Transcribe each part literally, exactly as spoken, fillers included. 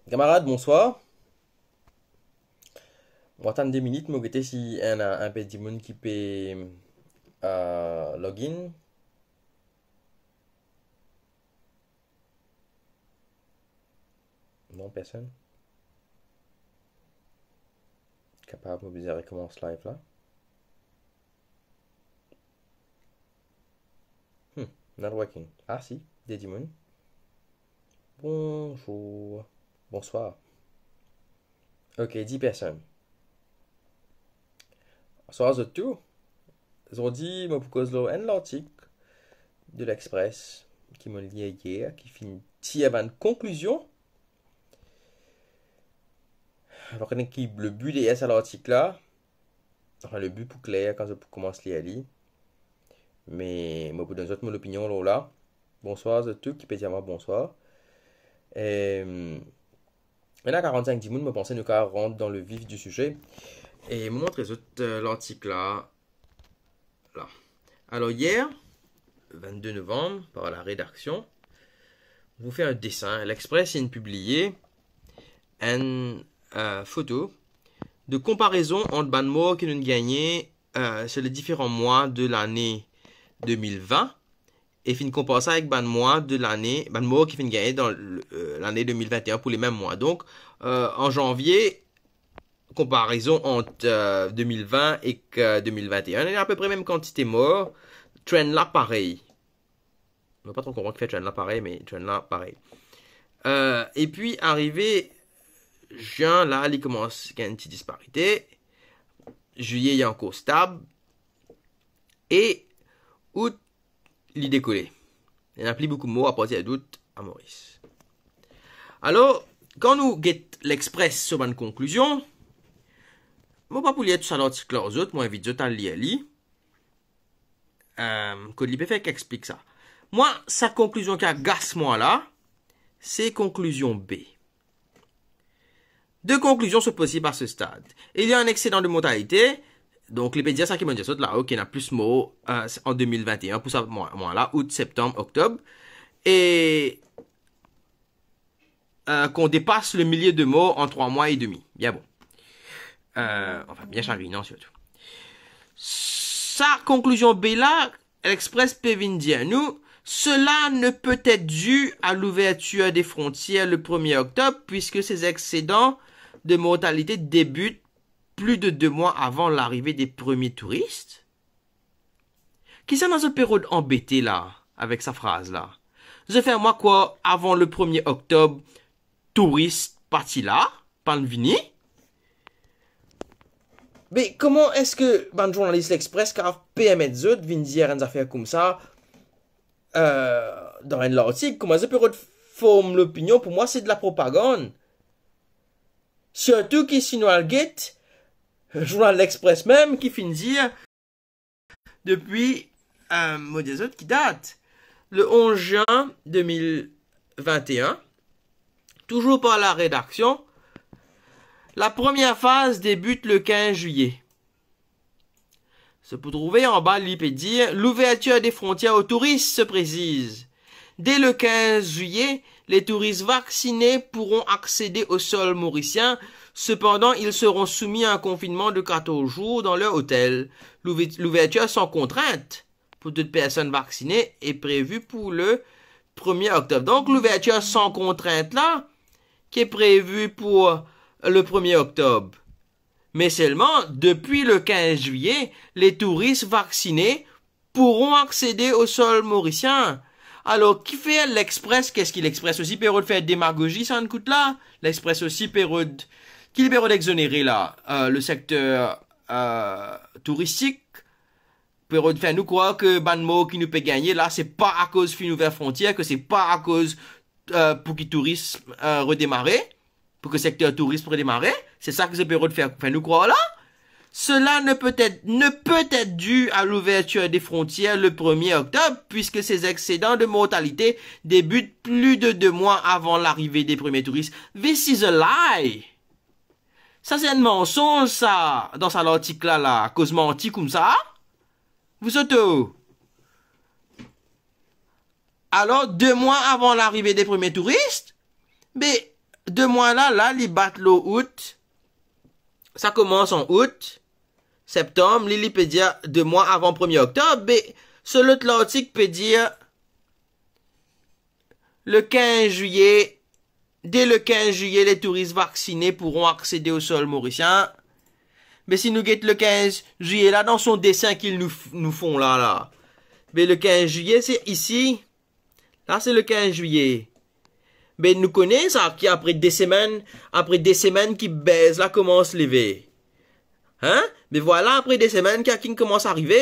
Kamarad, bonswar. Mo atann de minit, mo gete si ena inpe dimoun ki pe, euh, login. Non, personn. Kapav mo bizin rekoumans live la. Hmm, not working. Ah si, de dimoun. Bonzour. Bonswar. Ok, dis personn. Bonswar zot tou. Zordi mo pou koz lor enn lartik de L'Express ki mo lir yer, ki finn tir bann konklizion. Mo pa kone ki le bi deryer sa lartik la. Anfin, le bi pou kler kan zot pou koumans lir li. Me mo pou donn zot mo lopinion lor la. Bonswar zot tou ki pe dir mwa bonswar. Em, ena karant-sink dimoun, mo panse nou kapav rant dan le vif di size. E mo montre zot, euh, lartik la. La. Alors hier, vingt-deux novembre, par la rédaction, je vous fais un dessin. L'Express inn pibliye enn, euh, foto de konparezon ant bann mor ki nou'nn gagne, euh, sur les différents mois de l'année deux mille vingt, e finn konpar sa avek bann mwa de lane, bann mor ki finn gagne dan, euh, lane de mil vinte e enn pou le mem mwa. Donk, euh, an zanvie, konparezon ant, euh, de mil vin ek, euh, de mil vinte e enn, ena apepre mem kantite mor, trend la parey. Mo pa tro konpran ki fer trend la parey, me trend la parey. Euh, epi arive zin la, li koumans gagn ti disparite. Zilie, li ankor stab. E out, li dekole. Ena pli boukou mor apartir de out a Moris. Alor, kan nou get L'Express so bann konklizion, mo pa pou lir tou sa lartik la ar zot, mo invit zot al lir li. Euh, kot li pe fer ki explik sa. Mwa, sa konklizion ki agas mwa la, se konklizion B. De konklizion sont possibles à ce stade. Il y a un excédent de mortalité, donk li pe dir sa ki mo dir zot la, ok, ena plis mor, euh, an de mil vinte e enn pou sa mwa, mwa la, out, septanm, oktob, e, euh, qu'on dépasse le millier de morts en trois mois et demi. Bien bon. Euh, anfin, bien sagrinan sirtou. Sa konklizion B la, L'Express pe vinn dir nou, cela ne peut être dû à l'ouverture des frontières le premier octobre, puisque ces excédents de mortalité débutent plus de deux mois avant l'arrivée des premiers touristes. Kisannla zot pe rod anbete la, avek sa fraz la? Zot fer mwa krwar avan le premie oktob, touris pa ti la, pa'nn vini? Me kouma eski bann zournalis L'Express kapav permet zot vinn dir enn zafer koumsa, euh, dan enn lartik? Kouma zot pe rod form lopinion? Pou mwa, se de la propagann. Sirtou ki si nou al get zournal L'Express mem ki finn dir depi, euh, mo dir zot ki dat, le onze zin de mil vinte e enn, toujours par la rédaction, la première phase débute le quinze juillet. Zot pou trouve anba, li pe dir, l'ouverture des frontières aux touristes se précise. Dès le quinze juillet, les touristes vaccinés pourront accéder au sol mauricien. Cependant, ils seront soumis à un confinement de quatorze jours dans leur hôtel. L'ouver-, l'ouverture sans contrainte pour toute personne vaccinée est prévue pour le premier octobre. Donk, louvertir san kontrint la, ki previ pou le premie oktob. Me selman, depi le kinz zilye, les touristes vaccinés pourront accéder au sol mauricien. Alor, kifer L'Express, keski L'Express osi pe rod fer demagozi, sa enn kout la? L'Express osi pe rod, ki li pe rod exonere la, euh, le sekter, euh, touristik, pe rod fer nou krwar ke bann mor ki nou pe gagne la, se pa akoz finn ouver frontier, ke se pa akoz, euh, pou ki tourism, euh, redemare, pou ki sekter tourism redemare, se sa ki zot pe rod fer, fer nou krwar la. Cela ne peut être, ne peut être dû à l'ouverture des frontières le premier octobre, puisque ces excédents de mortalité débutent plus de deux mois avant l'arrivée des premiers touristes. This is a lie. Sa se enn mansonz sa, dan sa lartik la, la, koz manti koumsa. Vous autres. Alors, deux mois avant l'arrivée des premiers touristes, be, de mwa la, la, li bat lor out. Sa koumans an out, septanm, li, li pe dir de mwa avan premie oktob, me so lot lartik pe dir le kinz zwiye, dès le kinz zwiye, les touristes vaccinés pourront accéder au sol mauricien. Me si nou get le kinz zwiye la, dan son desin ki nou, nou fon la, la. Me le kinz zwiye, se isi. La, se le kinz zwiye. Me nou kone sa, ki apre de semenn, apre de semenn ki buzz la koumans leve. Hein? Me vwala, apre de semenn, ki, ki koumans arive.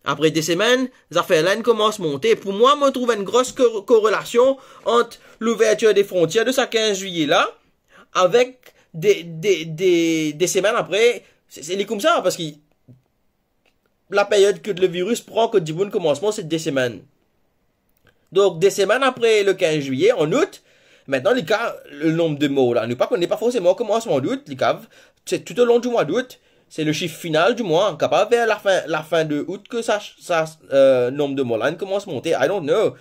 Apre de semenn, zafer la inn koumans monte. Pou mwa, mo trouv enn gros ko-, korelasion ant louvertir de frontier de sa kinz zwiye la, avek de, de, de, de semenn apre, se, se li koumsa, parski laperyod kot le viris pran kot dimoun koumans mor, se de semenn. Donk, de semenn apre le kinz zwiye, an out, aster, li ka, le nonb de mor la, nou pa kone, pa forseman komansman out, li kav, se tou o lon di mwa dout, se le sif final di mwa, kapav ver lafin, lafin de out ke sa, sa, euh, nonb de mor la inn koumans monte, I don't know.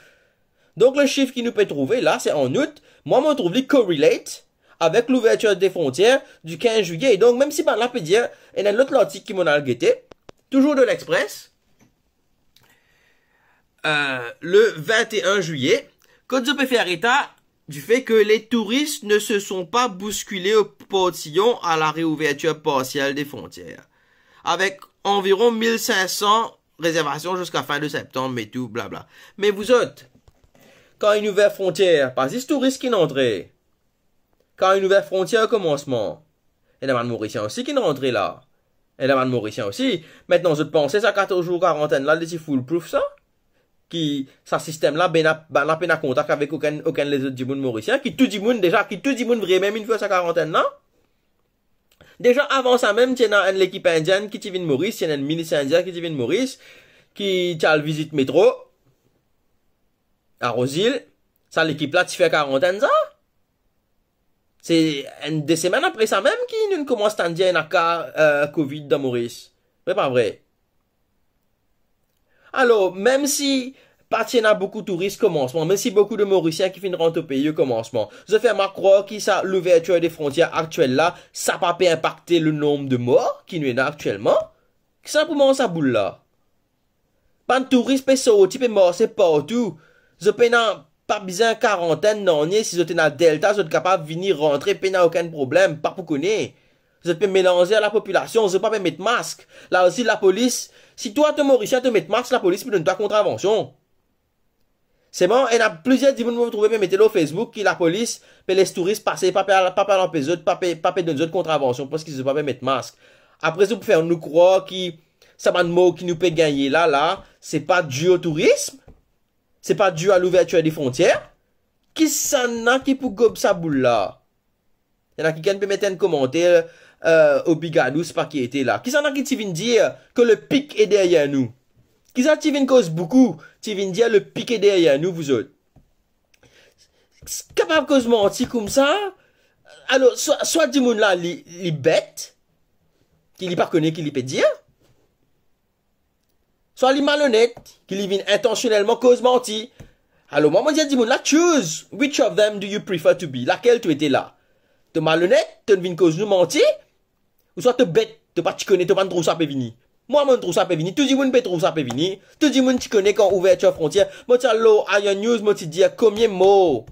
Donk, le sif ki nou pe trouve la, se an out, mwa, mo trouv li correlate avek louvertir de frontier di kinz zwiye. Donk, mem si bann la pe dir, ena enn lot lartik ki mo al gete, touzour de L'Express, euh, le vingt et un juillet, kot zot pe fer eta du fait que les touristes ne se sont pas bousculés au portillon à la réouverture partielle des frontières, avec environ mille cinq cents réservations jusqu'à fin de septembre et tout, blabla. Me vouzot, kan inn ouver frontier, pa zis touris ki inn antre. Kan inn ouver frontier o komansman, ena bann Morisien osi ki inn rantre la. Ena bann Morisien osi. Aster, zot panse sa katorz zour karantenn la, li ti foolproof sa? Ki sa sistem la, bann la, bann la pena kontak avek okenn, okenn lezot dimoun Morisien, ki tou dimoun deza, ki tou dimoun vremem inn fer sa karantenn la? Deza avan sa mem, ti ena enn lekip Indien ki ti vinn Moris, ti ena enn minis Indien ki ti vinn Moris, ki ti al vizit metro, a Rose Hill. Sa lekip la ti fer karantenn sa? Se enn de semenn apre sa mem ki nou koumans tann dir ena ka, euh, covid dan Moris. Vre pa vre? Alor, mem si pa ti ena boukou touris komansman, mem si boukou de Morisien ki finn rant o pei o komansman, zot fer mwa krwar ki sa louvertir de frontier aktiel la, sa pa pe inpakte le nonb de mor ki nou ena aktielman? Kisannla pou manz sa boul la? Bann touris pe sorti, pe marse partou. Zot pena, pa bizin karantenn nanye. Si zot ena Delta, zot kapav vini rantre, pena okenn problem, pa pou kone. Zot pe melanze ar lapopilasion, zot pa pe met mask. La osi, lapolis, si twa to Morisien to met mask, lapolis pou donn twa kontravansion. Selman, ena plizier dimoun mo trouve pe mete lor Facebook ki lapolis pe les touris pase, pa pe al, pa pe al anpes zot, pa pe, pa pe donn zot kontravansion parski zot pa pe met mask. Apre, zot pou fer nou krwar ki sa bann mor ki nou pe gagne la, la, se pa di o tourism, se pa di a louvertir de frontier. Kisannla ki pou gob sa boul la? Ena kikenn pe met enn komanter, euh, o bigadous pa ki ete la. Kisannla ki ti vinn dir ke le pik est derrière nous? Kisannla ti vinn koz boukou, ti vinn dir le pik est derrière nous, vouzot? Kapav koz manti koumsa? Alor, swa, swa dimoun la, li, li bet, ki li pa kone ki li pe dir, swa li malonet, ki li vinn intansionelman koz manti. Alor, mwa, mo dir dimoun la, choose, which of them do you prefer to be? Lakel to ete la? To malonet, to vinn koz nou manti, ouswa to bet, to pa ti kone, to pa trouv sa pe vini? Mwa, mo trouv sa pe vini, tou dimoun pe trouv sa pe vini, tou dimoun ti kone kan ouvertir frontier. Mo ti al lor Ion News, mo ti dir konbien mor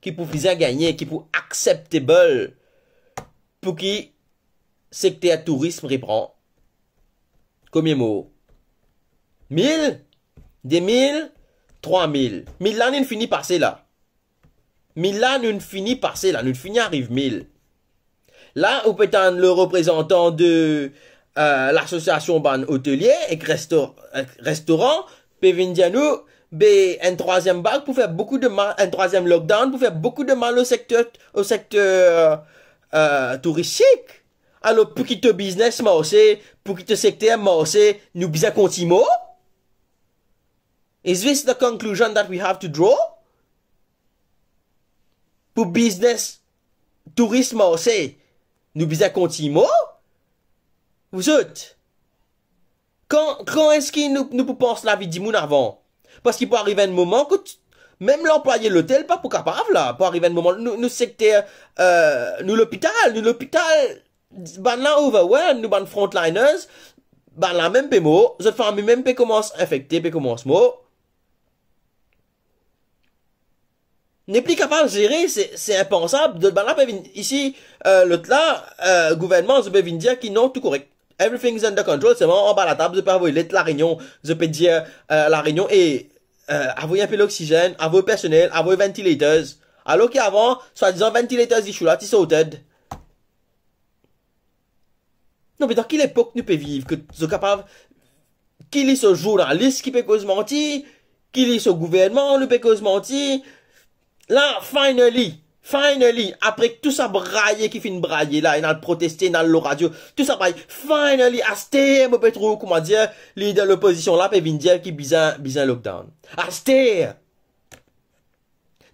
ki pou bizin gagne, ki pou acceptable pou ki sekter tourism repran. Konbien mor? Mil? De mil? Trwa mil? Mil la, nou fini pase la. Mil la, nou fini pase la, nou fini ariv mil. La, ou pe tann le reprezantan de, euh, lasosiasion bann otelie ek resto-, ek restoran, pe vinn dir nou, be, enn trwaziem vag pou fer boukou de mal, enn trwaziem lockdown pou fer boukou de mal o sekter, o sekter, euh, touristik. Alor, pou ki to biznes marse, pou ki to sekter marse, nou bizin kont inn mor? Is this the conclusion that we have to draw? Pou biznes tourism marse, nou bizin kont inn mor? Vouzot, kan, kan eski nou, nou pou pans lavi dimoun avan? Parski pou ariv enn moman kot Mem lanplwaye lotel pa pou kapav la, pou ariv enn moman, nou, nou sekter, euh, nou lopital, nou lopital, bann la overwhelmed, nou bann frontliners, bann la mem pe mor, zot fami mem pe koumans infekte, pe koumans mor. Nepli kapav zere, se, se inpansab. Zot bann la pe vinn isi, euh, lot la, euh, gouvernman, zot pe vinn dir ki non, tou korek. Everything is under control, selman anba latab, zot pe avoy let La Réunion, zot pe dir, euh, La Réunion, e, euh, avoy inpe loksizenn, avoy personel, avoy ventilators. Alor ki avan, swadizan ventilators issue la ti sorted. Non, me dan ki lepok nou pe viv, ki zot kapav, ki li so zournalis ki pe koz manti, ki li so gouvernman nou pe koz manti. La, finally, finally, apre tou sa braye ki finn braye la, inn al proteste, inn al lor radio, tou sa braye, finally, aster mo pe trouv, koumadir, lider lopozision la pe vinn dir ki bizin, bizin lockdown. Aster!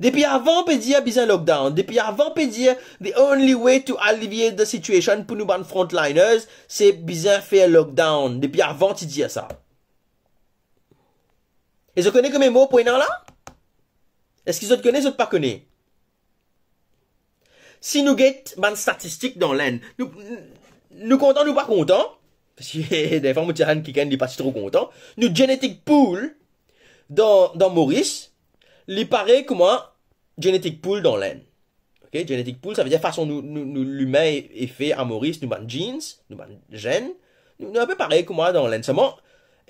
Depi avan pe dir bizin lockdown. Depi avan pe dir the only way to alleviate the situation pou nou bann frontliners, se bizin fer lockdown. Depi avan ti dir sa. E zot kone konbien mor pou ena la? Eski zot kone, zot pa kone? Si nou get bann statistik dan Lenn, nou, nou kontan, nou pa kontan, parski defwa mo ti al kikenn, li pa ti tro kontan. Nou genetic pool dan, dan Moris, li parey kouma genetic pool dan Lenn. Ok, genetic pool, savedir fason nou, nou, nou limin e, e fe a Moris, nou bann genes, nou bann zenn, nou, nou inpe parey kouma dan Lenn. Selman,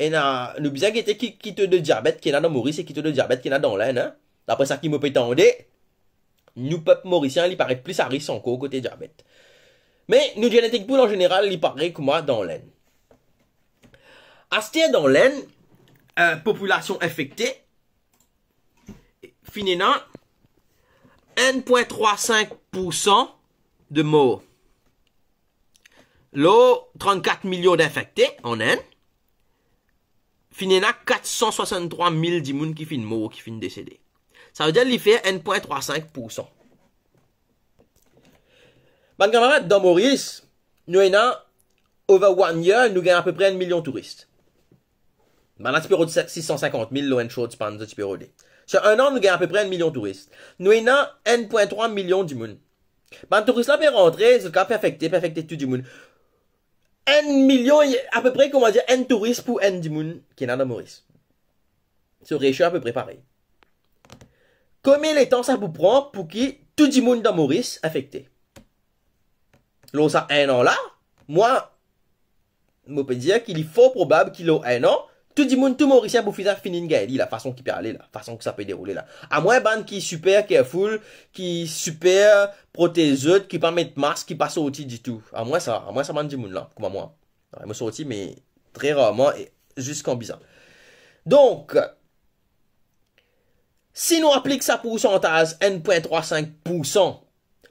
ena, nou bizin gete ki, ki to de diabet ki ena dan Moris e ki to de diabet ki ena dan Lenn, hein. Dapre sa ki mo pe tande, nou pep morisien, li paret plis a ris ankor kote diabet. Me nou genetic pool an zeneral, li parey kouma dan Lenn. Aster dan Lenn, euh, popilasion infekte, finn ena enn pwin trwa sink poursan de mor. Lor trannkat milion d'infekte an Inn, finn ena kat san swasann-trwa mil dimoun ki finn mor, ki finn desede. Savedir li fer enn pwin trwa sink poursan. Bann kamarad, dan Moris, nou ena, over one year, nou gagn apepre enn milion touris. Bann la ti pe rod sis san sinkant mil lor enn short span, zot ti pe rode. So, enn an, nou gagn apepre enn milion touris. Nou ena enn pwin trwa milion dimoun. Bann touris la pe rantre, zot kapav pe afekte, pe afekte tou dimoun. Enn milion, apepre, koumadir, enn touris pou enn dimoun ki ena dan Moris. So, ratio apepre parey. Konbien letan sa pou pran pou ki tou dimoun dan Moris infekte? Lor sa enn an la, mwa, mo pe dir ki li for probab ki lor enn an, tou dimoun, tou Morisien pou fini, fini gagn li la, fason ki pe ale la, fason ki sa pe deroule la. Amwin bann ki siper careful, ki siper protez zot, ki pa met mask, ki pa sorti ditou. Amwin sa, amwin sa bann dimoun la, kouma mwa. Mo sorti, me tre rarman e zis kan bizin. Donk, si nou aplik sa poursantaz enn pwin trwa sink poursan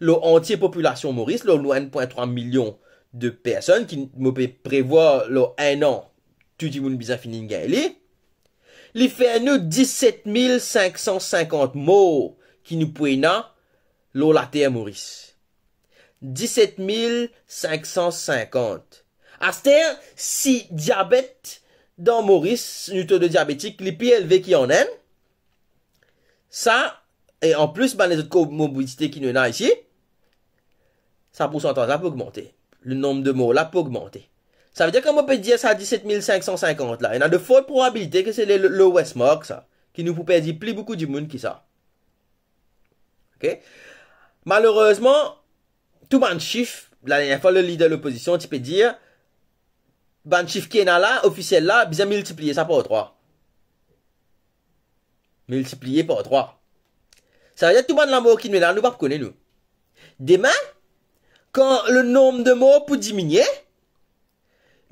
lor antie popilasion Moris, lor nou enn pwin trwa milion de personn ki mo pe prevwar lor enn an, tou dimoun bizin fini gagn li, li fer nou diset mil sink san sinkant mor ki nou pou ena lor later Moris. Diset mil sink san sinkant. Aster, si diabet dan Moris, nou to de diabetik, li pli elve ki an Inn, sa, e anplis, bann lezot komorbidite ki nou ena isi, sa poursantaz la pou ogmante. Le nonb de mor la pou ogmante. Savedir, kan mo pe dir sa diset mil sink san sinkant la, ena de fort probabilite ki se le, le, lowest mark sa, ki nou pou perdi pli boukou dimoun ki sa. Ok? Malerezman, tou bann sif, ladernie fwa, le lider lopozision ti pe dir, bann sif ki ena la, ofisiel la, bizin miltipliye sa par trwa. Miltipliye par trwa. Savedir tou bann lamor ki nou ena, nou pa pou kone nou. Demin, kan le nonb de mor pou diminie,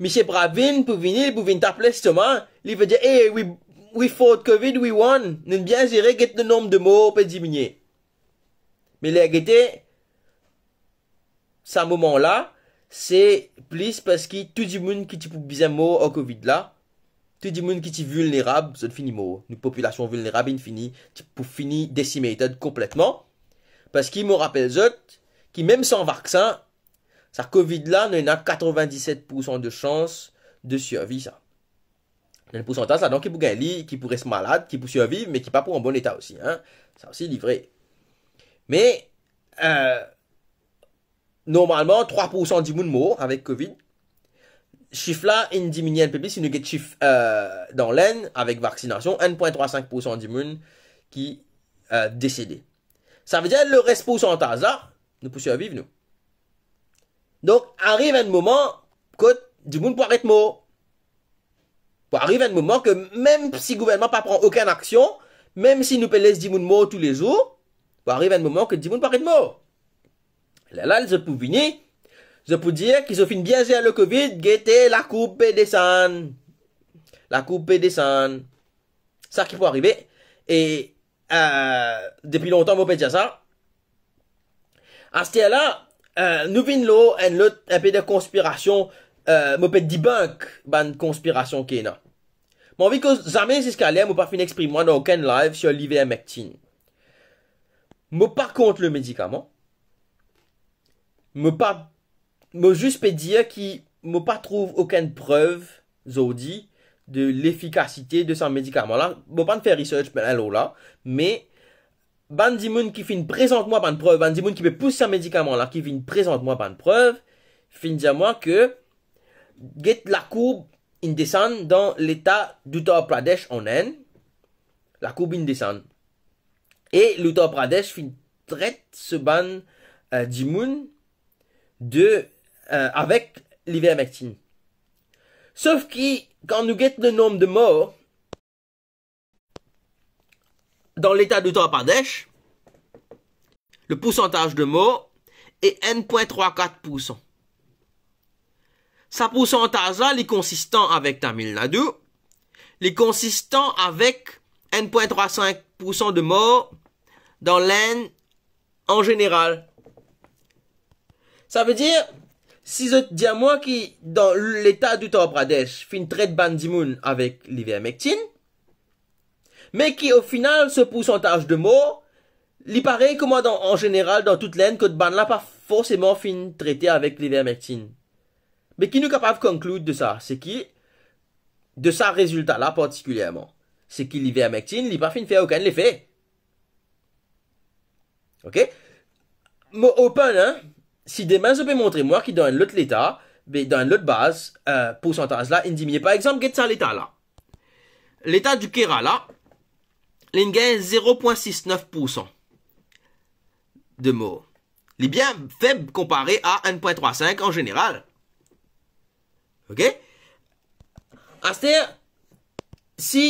Misie Pravin pou vini, li pou vinn tap lestoma, li pou dir, "Hey, we, we fought covid, we won. Nou bien zere, get le nonb de mor pe diminie." Me ler gete, sa moman la, se plis parski tou dimoun ki ti pou bizin mor ar covid la, tou dimoun ki ti vilnerab, zot fini mor. Nou popilasion vilnerab inn fini, ti pou fini decimated konpletman. Parski mo rapel zot ki mem san vaksin, sa covid la, nou ena katrevin-diset poursan de sans de sirvi sa. Enn poursantaz ladan ki pou gagn li, ki pou res malad, ki pou sirviv, me ki pa pou an bon leta osi, hein. Sa osi, li vre. Me, euh, normalman, trwa poursan dimoun mor avek covid. Sif la inn diminie enn pe plis, si nou get sif, euh, dan Lenn, avek vaksinasion, enn pwin trwa sink poursan dimoun ki, euh, desede. Savedir, leres poursantaz la, nou pou sirviv, nou. Donk, ariv enn moman kot dimoun pou aret mor. Pou ariv enn moman ke mem si gouvernman pa pran okenn aksion, mem si nou pe les dimoun mor toulezour, pou ariv enn moman ke dimoun pou aret mor. Lerla, zot pou vini, zot pou dir ki zot finn bien zer le covid, gete, lakourb pe desann. Lakourb pe desann. Sa ki pou arive. E, euh, depi lontan, mo pe dir sa. Aster la, euh, nou vinn lor enn lot, enn pe de konspirasion, euh, mo pe debunk bann konspirasion ki ena. Mo anvi koz zame ziska ler mo pa finn exprim mwa dan okenn live sur l'ivermectine. Mo pa kont le medikaman. Mo pa, mo zis pe dir ki mo pa trouv okenn prev zordi de lefikasite de sa medikaman la. Mo pa'nn fer research lor la, me bann dimoun ki finn prezant mwa bann prev, bann dimoun ki pe pous sa medikaman la, ki vinn prezant mwa bann prev, finn dir mwa ke get lakourb inn desann dan leta d'Uttar Pradesh an Inn, lakourb inn desann. E l'Uttar Pradesh finn tret so bann, euh, dimoun de, euh, avek l'ivermectine. Sof ki, kan nou get le nom de mor, dan leta d'Uttar Pradesh, le poursantaz de mor e enn pwin trwa kat poursan. Sa poursantaz la, li konsistan avek Tamil Nadu, li konsistan avek enn pwin trwa sink poursan de mor dan Lenn an zeneral. Savedir, si zot dir mwa ki dan leta d'Uttar Pradesh finn tret bann dimoun avek l'ivermectine, me ki o final, so poursantaz de mor, li parey kouma dan, an zeneral, dan tout Lenn, kot bann la pa forseman finn trete avek l'ivermectine. Me ki nou kapav conclude de sa, se ki, de sa rezilta la partikilierman, se ki l'ivermectine, li pa finn fer okenn lefe. Ok? Mo open, hein? Si demin zot pe montre mwa ki dan enn lot leta, be dan enn lot baz, euh, poursantaz la inn diminie. Par exanp, get sa leta la. Leta di Kerala, linn gagn zero pwin sis nef poursan de mor. Li bien feb konpare a enn pwin trwa sink an zeneral. Ok? Aster, si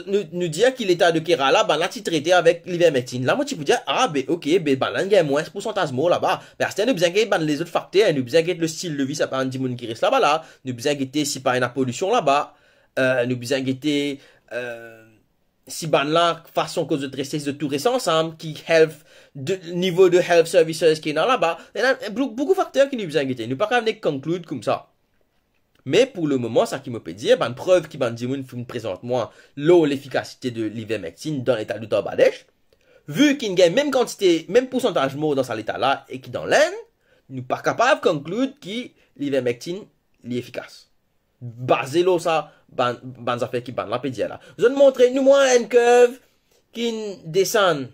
nou, nou dir ki leta de Kerala, bann la ti trete avek l'ivermectine. La, mo ti pou dir, ah, be, ok, be, bann la inn gagn mwins poursantaz mor laba. Me aster, nou bizin get bann lezot fakter, nou bizin get le stil de vi sa bann dimoun ki res laba la, nou bizin gete si pa ena polision laba, euh, nou bizin gete, euh, si bann la, fason kot zot reste, zot tou res ansam, ki health, de, nivo de health services ki ena laba. Ena bou-, boukou fakter ki nou bizin gete. Nou pa kapav nek conclude koumsa. Me pou le moman, sa ki mo pe dir, bann prev ki bann dimoun finn prezant mwa lor lefikasite de l'ivermectine dan leta d'Uttar Pradesh, vi ki inn gagn mem kantite, mem poursantaz mor dan sa leta la e ki dan Lenn, nou pa kapav conclude ki l'ivermectine li efikas. Baze lor sa, bann, bann zafer ki bann la pe dir la. Zot montre nou mwa enn curve ki inn desann.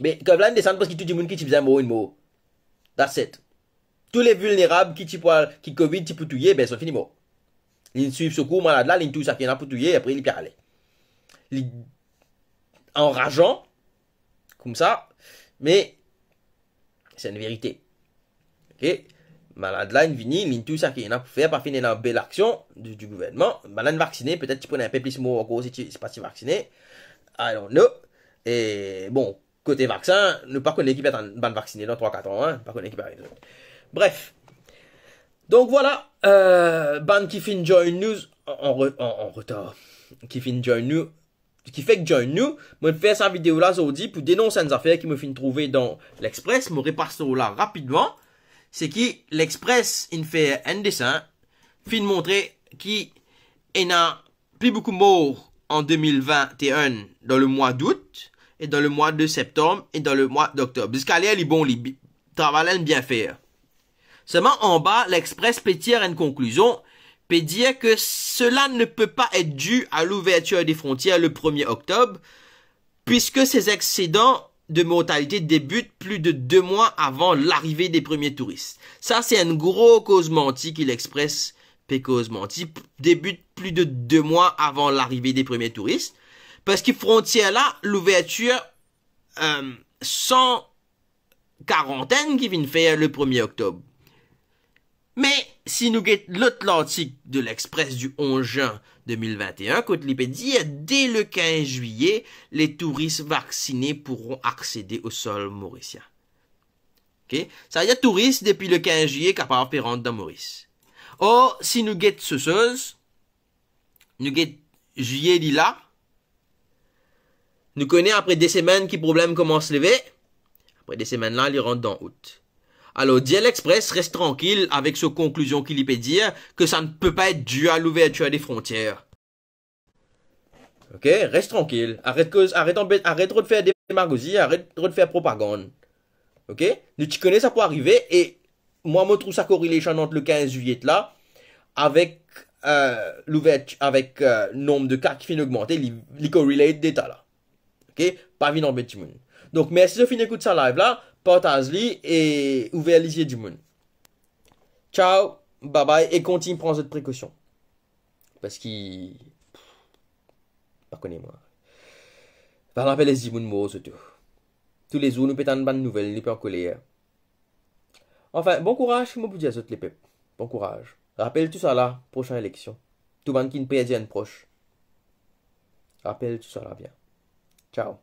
Me curve la inn desann parski tou dimoun ki ti bizin mor, inn mor. That's it. Tou le vilnerab ki ti pou al, ki covid ti pou touye, be, zot fini mor. Linn swiv sekour malad la, linn touy saki ena pou touye, apre li pe ale. Li anrazan, koumsa, me se enn verite. Ok? Malad la inn vini, linn touy saki ena pou fer, pa finn ena bel aksion di, di gouvernman. Bann la inn vaksine, petet ti pou ena enpe plis mor ankor si ti, si pa ti vaksine. I don't know. E bon, kote vaksin, nou pa kone ki pe atann bann vaksine dan trwa kat an, hein, pa kone ki pe ariv. Bref. Donk vwala, euh, bann ki finn join nou an, an re-, an, an retar, ki finn join nou, ki fek join nou, mo fer sa video la zordi pou denons enn zafer ki mo finn trouve dan L'Express, mo repas lor la rapidman, se ki L'Express inn fer enn desin, finn montre ki ena pli boukou mor an de mil vinte et un dan le mwa d'out e dan le mwa de septanm e dan le mwa d'oktob. Ziska ler li bon, li bi-, travay la inn bien fer. Selman anba, L'Express pe tir enn konklizion pe dir ke sela ne pe pa et di a louvertir de frontier le premie oktob, puiske se exsedan de mortalite debit pli de de mwa avan larive de premie touris. Sa se enn gro koz manti ki L'Express pe koz manti, debit pli de de mwa avan larive de premie touris, parski frontier la, louvertir, euh, san karantenn ki finn fer le premie oktob. Me si nou get lot lartik de L'Express du onze juin deux mille vingt et un, kot li pe dir, dès le quinze juillet, les touristes vaccinés pourront accéder au sol mauricien. Ok? Savedir touris depi le quinze juillet kapav pe rant dan Moris. Or, si nou get so soz, nou get zilye li la, nou kone apre de semenn ki problem koumans leve, apre de semenn la, li rant dan out. Alor, dir L'Express res trankil avek so konklizion ki li pe dir ke sa ne pe pa et di a louvertir de frontier. Ok, res trankil. Aret koz, aret anbet, aret rod fer demagozi, aret rod fer propagann. Ok? Nou ti kone sa pou arive e mwa, mo trouv sa correlation ant le quinze juillet la avek, euh, louvertir, avek, euh, nonb de ka ki finn ogmante, li, li correlate de ta la. Ok? Pa vinn anbet dimoun. Donk, mersi zot finn ekout sa live la, partaz li e ouver lizie dimoun. Ciao, bye bye e kontign pran zot prekosion. Parski, pa kone mwa. Pa lapel les dimoun mor sirtou. Toulezour nou pe tann bann nouvel, nou pe ankoler. Anfin, bon kouraz, ki mo pou dir zot lepep. Bon kouraz. Rapel tousala, prosin eleksion. Tou bann ki finn perdi enn pros. Rapel tousala bien. Ciao.